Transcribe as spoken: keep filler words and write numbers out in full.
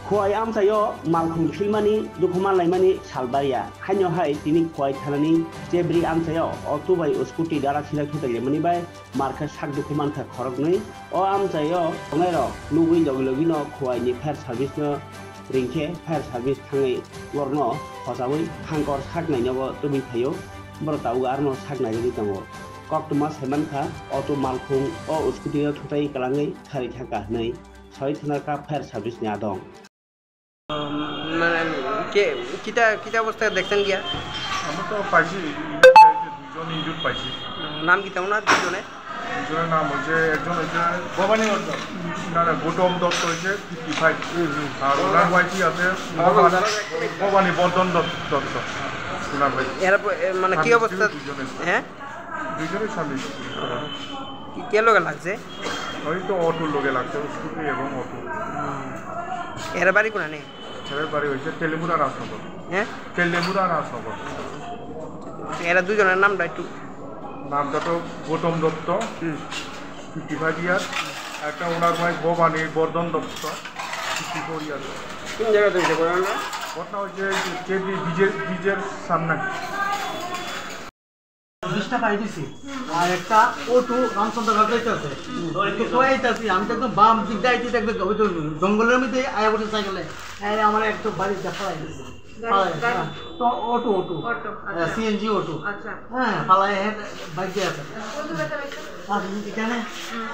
Khowai amchaio malkhung philmani dukhu manlaimani sal barya. Haino hai tini Khowai thanani Chebri amchaio auto bai scooty dara sila thutailaimani bai markhe sak dukhu mankha khoroknwi. O amchaio tongnairok nugwi logi logino Khowaini fire service no ringkhe fire service thangwi borokno hochawi hangkor sak nainabo tubui phaio. Borok tabuk arno sak naijagwi tongo. Koktwma saimankha auto malkhung o scooty o thutai kwlangwi kharwi thangkha hwnwi. Soi thwna kha fire service ni adong. মানে কে কিতা কিতা অবস্থায় দেখছেন গিয়া? আমরা তো পাইছি, দুইজন ইনজুর্ড পাইছি। নাম কিতা ওনার দুইজনে? দুইজনের নাম হচ্ছে, একজন হচ্ছে ভবানী বর্ধন। না, না, গৌতম দত্ত হচ্ছে ফিফটি ফাইভ। আর ওনার ওয়াইফই আছে ভবানী, ভবানী বর্ধন দত্ত, দত্ত। ওনার ওয়াইফ। এরা প-, এ, মানে কি স্বামী স্ত্রী অবস্থা? দুইজনে। হ্যাঁ? দুইজনই স্বামী স্ত্রী। কি, কে লগে লাগছে? ওই তো অটোর লগে লাগছে, স্কুটি এবং অটো। এরা বাড়ি কোনানে? এরা বাড়ি হচ্ছে তেলেমুড়া রাজনগর। হ্যাঁ? তেলেমুড়া রাজনগর। এরা দুজনের নামটা একটু। নামটা তো গৌতম দত্ত, হুম। Fifty five year. একটা ওনার wife Bhabani Bardhan Dutta, fifty four year. কোন জায়গা থেকে ঘটনাটা? ঘটনা হচ্ছে যে কেবি ব্রিজের, ব্রিজের সামনে। বিশটা পাই দিছি। আর একটা অটো রামচন্দ্র ঘাট যাইতেছে। তো একটু কয়ে যাইতেছি, আমি তো একদম বাম দিক দিয়ে আইতে একদম ওই তো জঙ্গলের মধ্যে আয়া পড়ছে সাইকেলে। এই আমার একটু বাড়ি দেখা পাই দিছি। গাড়ি, ফালাই, গাড়ি। হ্যাঁ। তো অটো, অটো। অটো, হ্যাঁ, আচ্ছা। CNG auto. আচ্ছা। হ্যাঁ, ফালাই হ্যাঁ, বাইক দিয়ে আছে। কোন জায়গা থেকে? আর এখানে হুম।